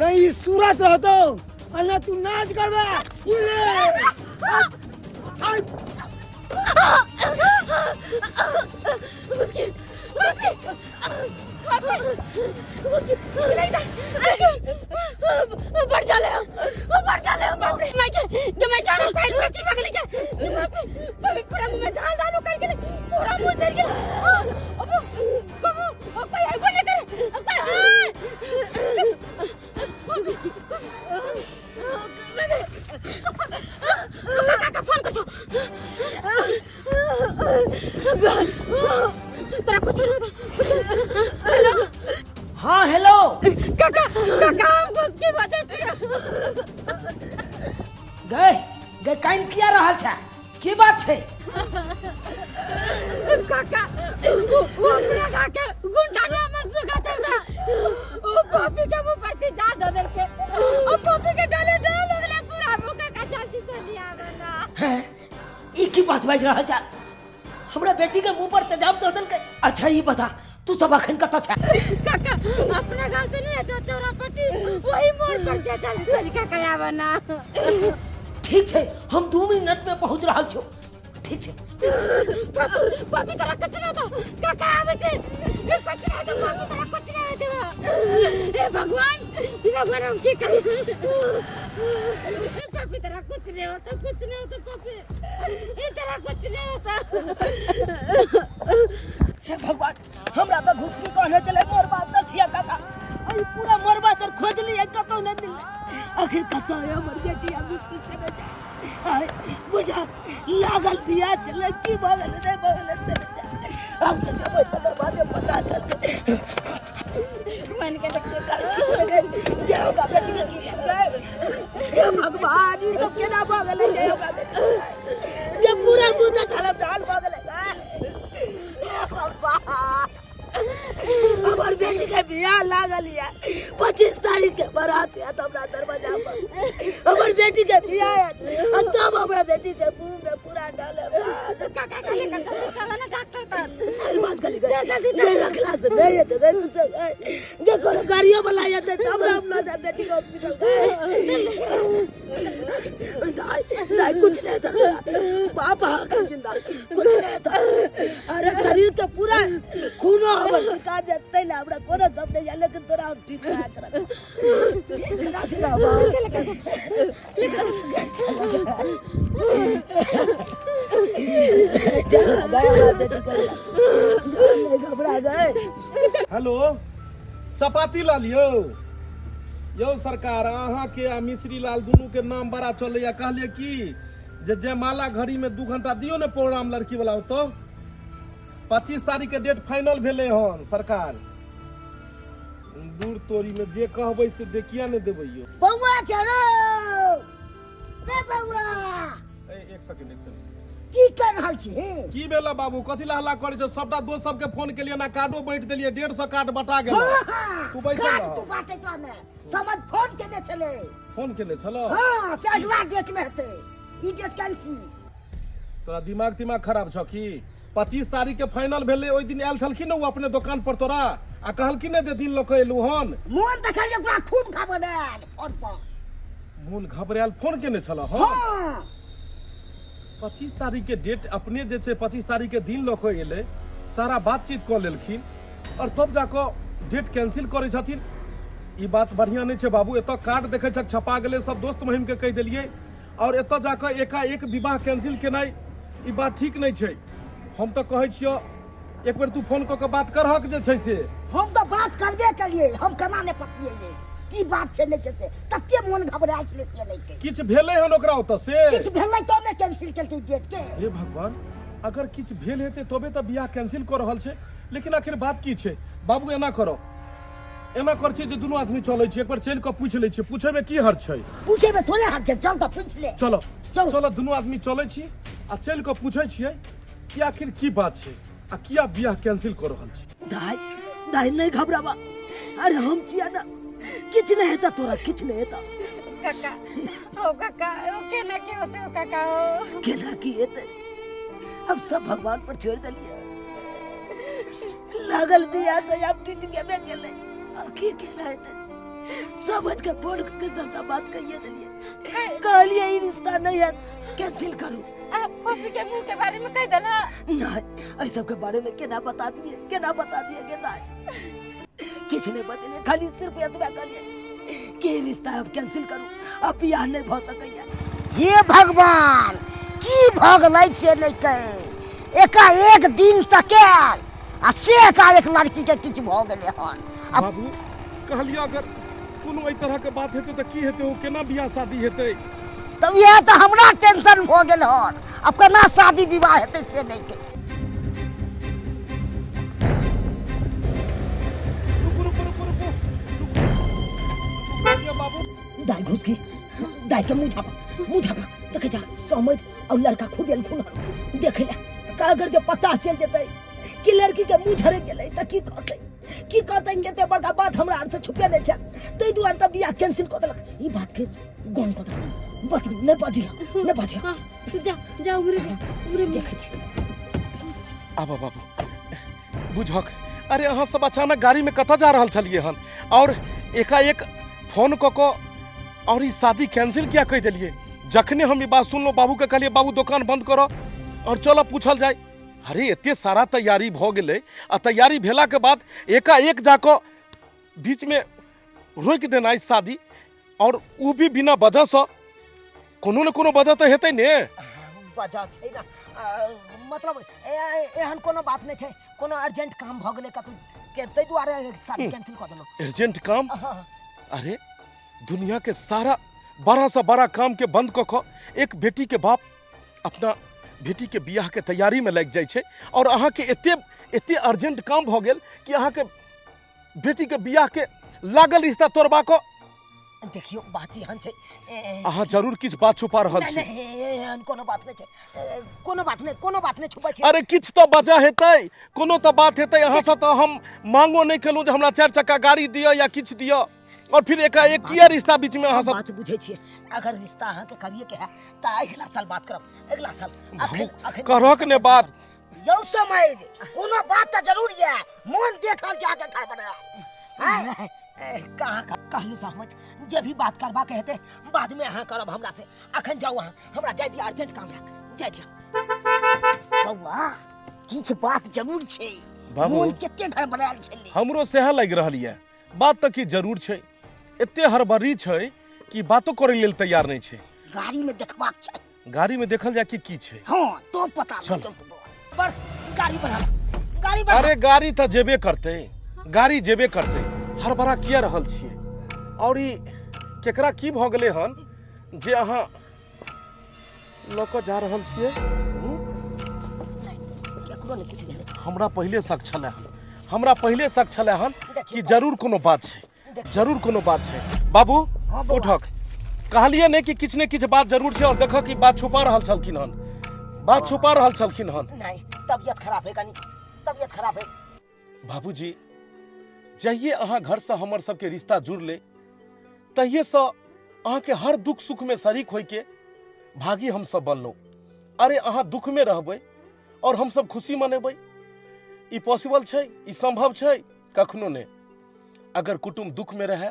नहीं सूरत रहतो आ ना तू नाच करबे। ई ले बढ़ जाले हो, बढ़ जाले हो, बाप रे। मैं के जो मैं जा रहा साइड में की पगली के बाप रे, पूरा मुंह में ढाल डालो करके पूरा मुंह जल गया। अब बाबू, अब कोई है बोले करे, अब कोई है। काका फोन कर तोरा कुछ नहीं होता, कुछ। हेलो। हाँ हेलो। काका, काका, हम घुसकी बजे छियै। गए गए काइन किया रहल छै? की बात छै? काका, वो अपना काके गुंडा ने हमर सुगा चौरा ओ पॉपी के मुंह पर जा दो देलके, ओ पॉपी के डाले डाल लगले पूरा मुंह। काका, जल्दी से लिया बना। हैं, ई की बात बाजि रहल छै? हमरा बेटी के मुंह पर तेजाब दऽ देलकै? अच्छा ई बता, तू सब अखन कतऽ छै? काका, अपना गांव से नहीं अच्छा चौरा पट्टी वही मोड़ पर जा, जल्दी से काका आबना। ठीक छै, हम 2 मिनट में पहुंच रहल छियौ। ठीक छै। पापी, तोरा कुछ नहीं होता। काका आवे छे, ए कुछ नहीं होता। पापी, तोरा कुछ नहीं होता। हे भगवान, हे भगवान, हम की करी? ए पापी, तोरा कुछ नहीं होता, कुछ नहीं होता। पापी, ए तेरा कुछ नहीं होता। हे भगवान, हमरा तऽ घुसकी कहने छलै मोरबा तर छियै काका। अई पूरा मोरबा तर खोजलियै, कतौ नहि मिललै। आखिर कतऽ है हमर बेटी आ घुसकी से नहि जाइ? आइ बुझा लागल बियाह छलै, की भऽ गेलै, नहि भऽ गेलै से नहि जाने। आब तऽ जेबै तकर बादे पता चलतै। मन के ये हमरा बेटी के की भेलै? हे भगवान, ई सब केना भऽ गेलै? ये हमरा बेटी के ये पूरा दूध ढाल ढाल भऽ गेलै। हे भगवान, हमर बेटी के बियाह लागल ये, 25 तारीख के बारात है, हमरा दरवाजा पर हमर बेटी के बियाह है आ तब हमरा बेटी के मुंह में पूरा डाले। काका, काले काका, चला ना डॉक्टर तर। सही बात कहली गई। नहीं रखला से नहीं हेतै, नहीं कुछ गे, कोनो गाड़ियो वाला हेतै तब हम लऽ जायब बेटी के हॉस्पिटल। दाई दाई, कुछ नहीं था तोरा, बाप अहाँ जिंदा, कुछ नहीं था। अरे शरीर के पूरा खूनो हमर निकाल जेतै ले, हमरा कोनो गम नहीं है, लेकिन तोरा हम ठीक करा के रखब, ठीक करा के रखब। चल काका। चल गए हमरा बेटी के, नहीं घबरा गए। हेलो, चपाती ला लियौ यौ सरकार। अहाँके आ मिश्री लाल दुनू के नाम बड़ा चलैया। कहलियै की जे जयमाला घड़ी में 2 घंटा दियौ ने प्रोग्राम लड़की वाला ओतऽ। 25 तारीख के डेट फाइनल भेलै हन सरकार। दूर तोरी में जे कहबै से देखिया ने देबै यौ। बौआ चलो रे बौआ। ए, एक सेकंड, एक सेकंड। की कर रहल छी? की भेला बाबू? कथी ला हल्ला करै छौ? सबटा दोस्त सबके फोन केलियै ना, कार्डो बांटि देलियै, 150 कार्ड बटा गेल। हाँ, तू बैसल कार्ड रह। तू बाँटैत रहने, समझ फोन केने छलै। फोन केने छलो? हाँ, से अगला डेट में हेतै, ई डेट कैंसिल। तोरा दिमाग तिमाग खराब छौ की? 25 तारीख के फाइनल भेलै, ओहि दिन आयल छलखिन ने ओ अपने दोकान पर तोरा आ कहलखिन ने जे दिन लऽ कऽ एलू हन। मोन देखलियै ओकरा खूब घबरायल फोन पर। मोन घबरायल फोन केने छल? हँ। हाँ। 25 तारीख के डेट अपने जे छै, 25 तारीख के दिन लऽ कऽ एलै, सारा बातचीत कऽ लेलखिन आओर तब जाकऽ डेट कैंसिल करै छथिन। ई बात बढ़िआँ नहि छै बाबू। एतऽ कार्ड देखै छक छपा गेलै, सब दोस्त महिमके कहि देलियै, आओर एतऽ जाकऽ एकाएक विवाह कैंसिल केनाइ ई बात ठीक नहि छै। हम तऽ कहै छियौ, एक बेर तू फोन कऽ कऽ बात करहक जे छै से। हम तऽ बात करबे केलियै, हम केना नहि पतियै की बात छै नहि छै से, तते मोन घबरायल छलै से नहि कहि। किछु भेलै हन ओकरा ओतऽ से? किछु भेलै तब ने कैंसिल केलकै डेट के। हे भगवान, अगर किछु भेल हेतै तबे तऽ बियाह कैंसिल कऽ रहल छै, लेकिन आखिर बात की छै बाबू? एना करऽ, एना कर छियै जे दुनू आदमी चलै छी, एक बेर चलि कऽ पूछि लै छियै। पूछैमे की हर्ज छै? पूछे में थोड़े हर्ज छै, चल तऽ पूछ ले। चलो। चल। चलो, दुनू आदमी चलै छी आ चलि कऽ पूछै छियै कि आखिर की बात छै आ किया बियाह कैंसिल कऽ रहल छी। दाई दाई, नहीं घबराबा, अरे हम छिया ना, किछु नहीं हेता तोरा, किछु नहीं हेता। काका, ओ काका, ओ केना के होते ओ काका ओ? केना की हेतै, अब सब भगवान पर छोड़ देलियै। लागल बियाह तऽ आब टूटि गेबे गेलै, आब की केना हेतै? समझ के फोन के सबटा बात कहिए देलियै, कहलियै ई रिश्ता नहीं है, कैंसिल करू। आ फोफी के मुंह के बारे में कह देला? नहीं, एहि सबके बारे में केना बता दिए, केना बता दिए के नहीं, किछु नहीं बतेलियै, खाली सिर्फ एतबे कहलियै कि ई रिश्ता अब कैंसिल करू, अब बियाह नहीं भऽ सकैया। हे भगवान, की भऽ गेलै से नहि कहे, एकाएक दिन तकेल आ से एकाएक लड़की के किछु भऽ गेलै हन। अब बाबू कहलियै अगर कोनो एहि तरह के बात हेतै तऽ की हेतै, ओ केना बियाह शादी हेतै? तऽ इएह तऽ हमरा टेंशन भऽ गेल हन, आब केना शादी विवाह हेतै से नहि कहि। रुकू रुकू रुकू रुकू रुकू बाबू। दाई घुस गई, दाई के मुंह झापा, मुंह झापा, देखे जा समझ और लड़का खुद एलखुन हन देखे ला, का अगर जे पता चल जेतै कि लड़की के मुंह झरे गेलै तऽ की कहतै, की कहतै? कते बड़का बात हमरा आर से छुपेले छै, ताहि दुआरे तऽ बियाह कैंसिल कऽ देलक। ई बात के गौन कऽ देलक, बस नहि बजिया, नहि बजिया। हाँ, तू जा जा, उमरे जा, उमरे जा। देखै छी। आबा बाबू बुझक, अरे अहाँ सब अचानक गाड़ी में कतऽ जा रहल छलियै हन और एकाएक फोन कऽ कऽ और ई शादी कैंसिल किया कहि देलियै? जखने हम ई बात सुनलहुँ बाबू के कहलियै बाबू दोकान बंद करऽ और चलऽ पूछल जाय। अरे एते सारा तैयारी भऽ गेलै आ तैयारी भेलाके बाद एकाएक जाकऽ बीचमे रोकि देनाइ शादी, और ओ भी बिना वजहसँ, कोनो ने कोनो वजह तऽ हेतै ने। वजह छै ने, मतलब एहन कोनो बात नहि छै, कोनो अर्जेंट काम भऽ गेलै कतौ के, ताहि दुआरे शादी कैंसिल कऽ देलहुँ। अर्जेंट काम? हाँ। अरे दुनिया के सारा बड़ा सा बड़ा काम के बंद कऽ कऽ एक बेटी के बाप अपना बेटी के बियाह के तैयारी में लागि जाइ छै, और अहाँ के एते एते अर्जेंट काम भऽ गेल कि अहाँ के बेटी के बियाह के लागल रिश्ता तोड़बा कऽ। देखियौ बात एहन छै, अहाँ जरूर किछु बात छुपा रहल नहि छी। नहि, एहन कोनो बात नहि छै, कोनो बात नहि, कोनो बात नहि छुपै छी। अरे किछु तऽ वजह हेतै, कोनो तऽ बात हेतै। अहाँ से तऽ हम मांगो नहि केलहुँ जे हमरा चारि चक्का गाड़ी दिअ या किछु दिअ, और फिर एकाएक किया रिश्ता बीच में अहाँ हम सब? बात बुझै छियै, अगर रिश्ता अहाँके करिए के है तऽ अगिला साल बात करब, अगिला साल। अखन अखन करहक ने बात। यौ समय कोनो बात तऽ जरूर यऽ, मोन देखल जाके गड़बड़ा। हैं? कहाँ कहलहुँ सहमत, जे भी बात करबाक हेतै बाद में अहाँ करब हमरा से, अखन जाउ अहाँ, हमरा जाय दिअ, अर्जेंट काम है, जाय दिअ। बौआ किछु बात जरूर छै। बाबू। मोन कते गड़बड़ायल छलै। हमरो सएह लागि रहल यऽ, बात तऽ की जरूर छै, एते हड़बड़ी छै कि बातो करै लेल तैयार नहि छै। गाड़ी में देखबाक चाही। गाड़ी में देखल जाय कि की छै। हाँ तो पता चल। लगतौ बौआ। बढ़ गाड़ी बढ़ा, गाड़ी बढ़ा। अरे गाड़ी तऽ जेबे करतै, गाड़ी जेबे करतै, हड़बड़ा किया रहल छियै? और ई केकरा की भऽ गेलै हन जे अहाँ लऽ कऽ जा रहल छियै? केकरो नहि किछु भेलै। हमरा पहिले शक छलै हन, हमरा पहिले शक छलै हन कि जरूर कोनो बात छै, जरूर कोनो बात छै। बाबू उठक, कहलियै ने कि किछु ने किछु बात जरूर छै, और देखऽ कि बात छुपा रहल छलखिन हन, बात छुपा रहल छलखिन हन। नहीं, तबियत खराब है, कनी तबियत खराब है। बाबूजी जहिए अहाँ घरसँ हमर सबके रिश्ता जुड़लै तहिएसँ अहाँके हर दुख सुखमे शरीक होइके भागी हमसब बनलहुँ। अरे अहाँ दुखमे रहबै और हमसब खुशी मनेबै, ई पॉसिबल छै? ई संभव छै? कखनो नहि। अगर कुटुम्ब दुखमे रहै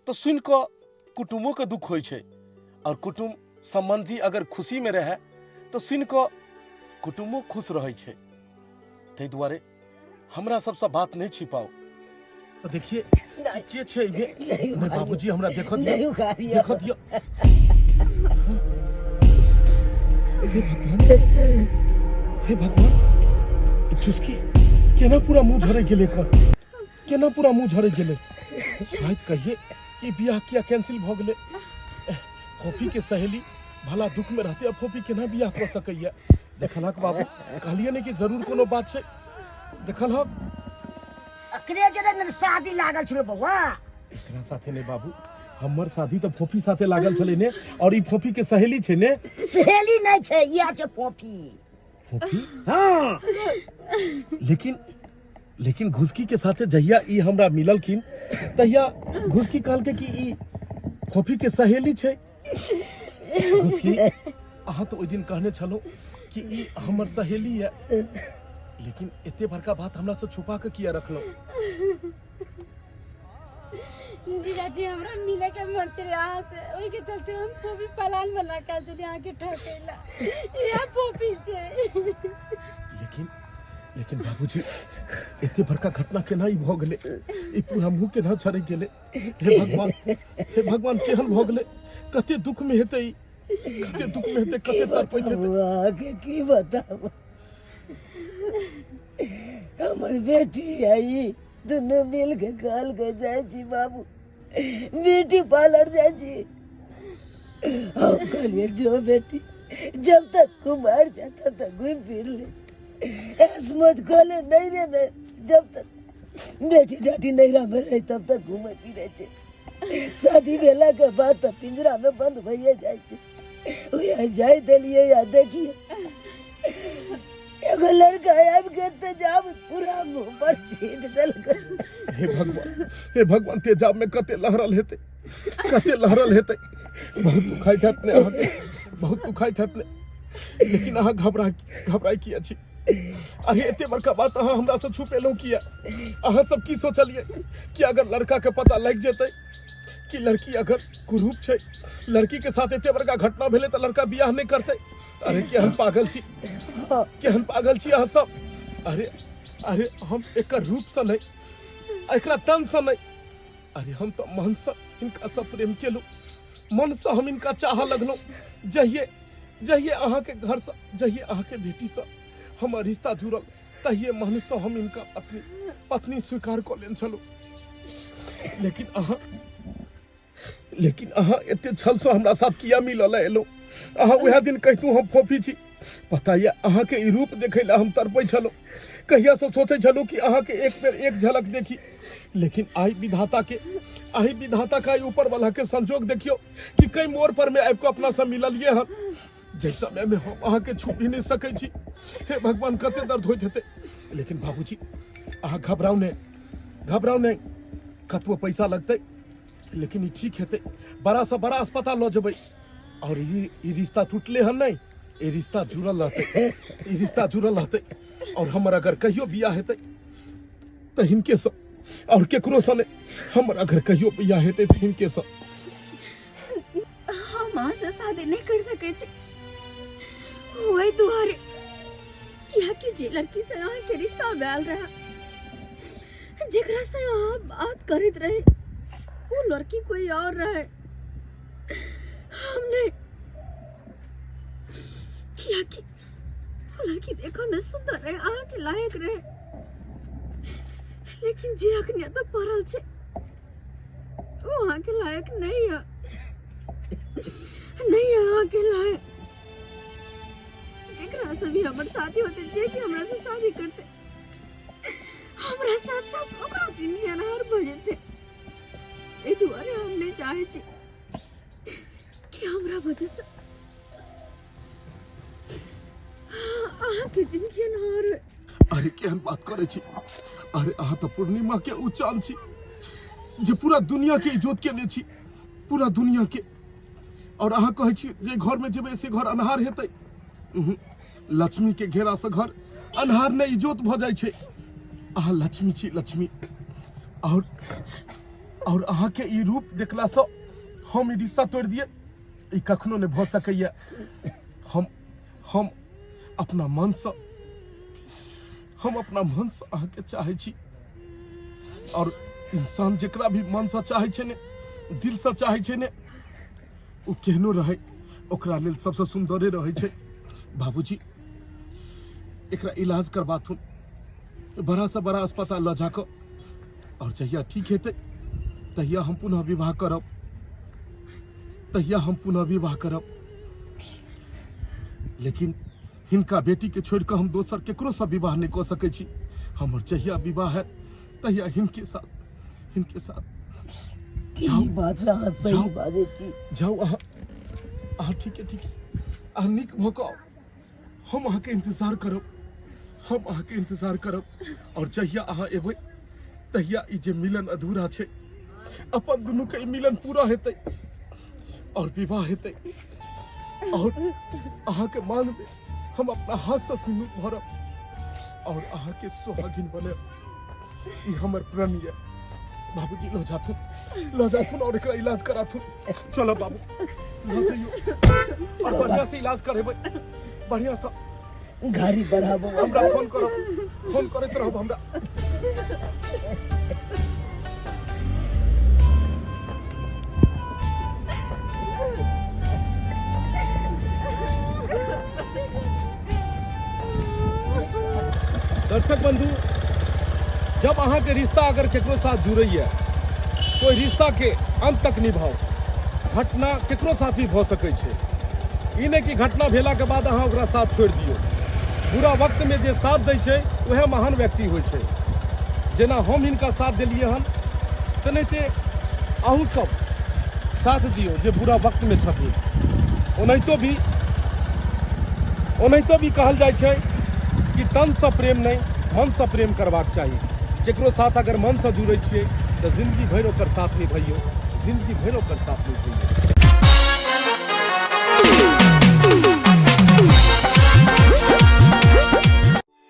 तऽ सुनि कऽ कुटुम्बोके दुख होइ छै, और कुटुम्ब सम्बन्धी अगर खुशीमे रहै तऽ सुनि कऽ कुटुम्बो खुश रहै छै। ताहि दुआरे हमरा सबसँ बात नहि छिपाउ। देखिए के छै एहिमे? नहीं नहि बाबूजी हमरा देखऽ दिअ, नहीं उखाड़िए। देखऽ दिअ। हे भगवान, हे भगवान, ई चुस्की केना पूरा मुंह झरे गेलै एकर, केना पूरा मुंह झरे गेलै? शायद कहिए कि बियाह किया कैंसिल भऽ गेलै। फोफी के सहेली भला दुख में रहते, अब फोफी केना बियाह कऽ सकैया? देखलहक बाबू, कहलियै ने कि जरूर कोनो बात छै, देखलहक? अकरे जे ने शादी लागल छलो बौआ। एकरा साथे ने बाबू, हमर शादी तऽ फोफी साथे लागल छलै ने, और ई फोफी के सहेली छै ने। सहेली नहि छै, इएह छै फोफी। फोफी? हाँ। लेकिन लेकिन घुसकी के साथे जहिया ई हमरा मिललखिन तहिया घुसकी कहलकै कि ई फोफी के सहेली छै। घुसकी अहाँ तऽ ओहि दिन कहने छलहुँ कि ई हमर सहेली है, लेकिन एते बड़का बात हमरा से छुपा के किया रखलहुँ? जीजाजी हमरा मिले के मन छलै अहाँ से, ओहि के चलते हम फोफी प्लान बना के आयल छलियै अहाँके ठकै ला। इएह फोफी छै। लेकिन लेकिन बाबूजी, एते बड़का घटना केना ई भऽ गेलै? ई पूरा मुँह केना झरकि गेलै? हे भगवान, हे भगवान, केहन भऽ गेलै? कते दुख में हेतै ई, कते दुख में हेतै, कते तड़पैत हेतै। अहाँके की बताबू, हमर बेटी आ ई दुनू मिल के कहल के जाइ छी बाबू ब्यूटी पार्लर जाइ छी। हम कहलिए जो बेटी, जब तक कुमार जा तब तक घूम फिर ले, ऐस मत कहले नहीं रे मैं, जब तक बेटी जाटी नैरा में रही तब तक घूमे फिरे छे, शादी भेला के बाद तो पिंजरा में बंद भइए जाइ छे। वह जाय देलिए या देखिए एगो लड़का आबि के तेजाब पूरा मुंह पर छीट देलकै। हे भगवान, हे भगवान, तेजाब में कते लहरल हेतै, कते लहरल हेतै। बहुत दुखाइत हैत ने अहाँके, बहुत दुखाइत हैत ने। लेकिन अहाँ घबराइ किया छी? अरे एते बड़का बात अहाँ हमरा से छुपेलहुँ किया? अहाँ सब की सोचलिए कि अगर लड़का के पता लागि जेतै कि लड़की अगर कुरूप छै, लड़की के साथ एते बड़का घटना भेलै तऽ लड़का बियाह नहि करतै? अरे केहन पागल छी, केहन पागल छी अहाँ सब। अरे अरे हम एकर रूप से नहीं, एकरा तन से नहीं, अरे हम तो मन से हिनका से प्रेम केलहुँ, मन से हम हिनका चाह लगलहुँ। जहिए जहिए अहाँ के घर से, जहिए अहाँ के बेटी से हमर रिश्ता जुड़ल, तहिए मन से हम हिनका पत्नी पत्नी स्वीकार कऽ लेने छलहुँ। लेकिन अहाँ एते छल से हमरा साथ किया मिलल एलहुँ? अहाँ वएह दिन कहितहुँ हम फोफी छी। पता यऽ अहाँके ई रूप देखै लए हम तड़पै छलहुँ, कहियासँ सोचै छलहुँ कि अहाँके एक बेर एक झलक देखी। लेकिन आइ विधाता के, आइ विधाता के, आइ ऊपर वाला के संजोग देखियौ कि कई मोड़ पर में आबि कऽ अपना से मिललिए हन, जाहि समय में हम अहाँके छू भी नहीं सकै छी। हे भगवान, कते दर्द होइत हेतै। लेकिन बाबूजी अहाँ घबराउ नहि, घबराउ नहि, कतबो पैसा लगतै लेकिन ई ठीक हेतै। बड़ा से बड़ा अस्पताल लऽ जेबै और ई रिश्ता टूटले हन नहीं, ई रिश्ता जुड़ल रहतै, ई रिश्ता जुड़ल रहतै। और हमर अगर कहियो बियाह हेतै तऽ हिनके सँ और केकरो सँ नहि, हमर अगर कहियो बियाह हेतै तऽ हिनके सँ। हम अहाँ से शादी नहीं कर सकै छी वही दुआरे, कियाकि जे लड़की से अहाँ के रिश्ता भेल रहे, जेकरा से अहाँ बात करैत रहे, वो लड़की कोई और रहे, हम नहीं। कियाकि वो लड़की देखो में सुंदर रहे, अहाँ के लायक रहे, लेकिन जे अखनी तो पड़ल छे वो अहाँ के लायक नहीं है, नहीं है अहाँ के लायक। जेकरा से भी हमर शादी होते, जे भी हमरा से शादी करते, हमरा साथ साथ ओकरो जिंदगी अनहार भऽ जेतै। एहि दुआरे हम नहि चाहै छी कि हमरा वजह से अहाँके जिंदगी अनहार होय। अरे केहन बात करै छी? अरे अहाँ तऽ पूर्णिमा के उ चांद छी जे पूरा दुनिया के इजोत केने छी, पूरा दुनिया के। और अहाँ कहै छी जे घर में जेबै से घर अन्हार हेतै। उहुं, लक्ष्मी के घेरा से घर अन्हार नहि इजोत भऽ जाइ छै। अहाँ लक्ष्मी छी, लक्ष्मी। और अहाँ के ई रूप देखला से हम ई रिश्ता तोड़ि दिए, ई कखनो नहि भऽ सकैया। हम अपना मन से, हम अपना मन से अहाँ के चाहै छी। और इंसान जेकरा भी मन से चाहै छै ने, दिल से चाहै छै ने, ओ केहनो रहै ओकरा लेल सबसे सुंदरे रहै छै। बाबूजी एकरा इलाज करबाथुन बड़ा से बड़ा अस्पताल लऽ जाकऽ, और जहिया ठीक हेतै तहिया हम पुनः विवाह करब, तहिया हम पुनः विवाह करब। लेकिन हिनका बेटी के छोड़ कऽ हम दोसर केकरो से विवाह नहीं कऽ सकै छी। हमर जहिया विवाह है तहिया हिनके साथ, हिनके साथ। जाउ, ई बात अहाँ सही जाउ। बाजै छी। जाउ अहाँ, अहाँ ठीक है, ठीक है, अहाँ नीक भऽ कऽ आउ। हम अहाँके इंतजार करब, हम अहाँके इंतजार करब। और जहिया अहाँ एबै तहिया ई जे मिलन अधूरा छै, अपन दुनू के ई मिलन पूरा हेतै और विवाह हेतै। और अहाँके मांग में हम अपना हाथ से सिंदूर भरब और अहाँके सुहागिन बनायब। ई हमर प्रण यऽ, बाबूजी लऽ जाथुन, लऽ जाथुन और एकरा इलाज कराथुन। चलो बाबू, लऽ जइयो और बढ़िया से इलाज करेबै, बढ़िया से। गाड़ी बढ़ाबो। हमरा फोन करब, फोन करैत रहब हमरा। दर्शक बंधु, जब अहाँ के रिश्ता अगर केकरो साथ जुड़ैया तो रिश्ता के अंत तक निभाओ। घटना केकरो साथ भी भऽ सकै छै, ई नहि कि घटना भेला के बाद अहाँ ओकरा साथ छोड़ि दियौ। बुरा वक्त में जे साथ दै छै वएह महान व्यक्ति होइ छै। जेना हम हिनका साथ देलियै हन, तेनाहिते अहूँ सब साथ दियौ जे बुरा वक्त में छथिन। ओनाहितो भी कहल जाइ छै कि तनसँ प्रेम नहि, मनसँ प्रेम करबाक चाही। केकरो साथ अगर मनसँ जुड़ै छियै तऽ जिंदगी भरि ओकर साथ निभैयौ, जिंदगी भरि ओकर साथ निभैयौ।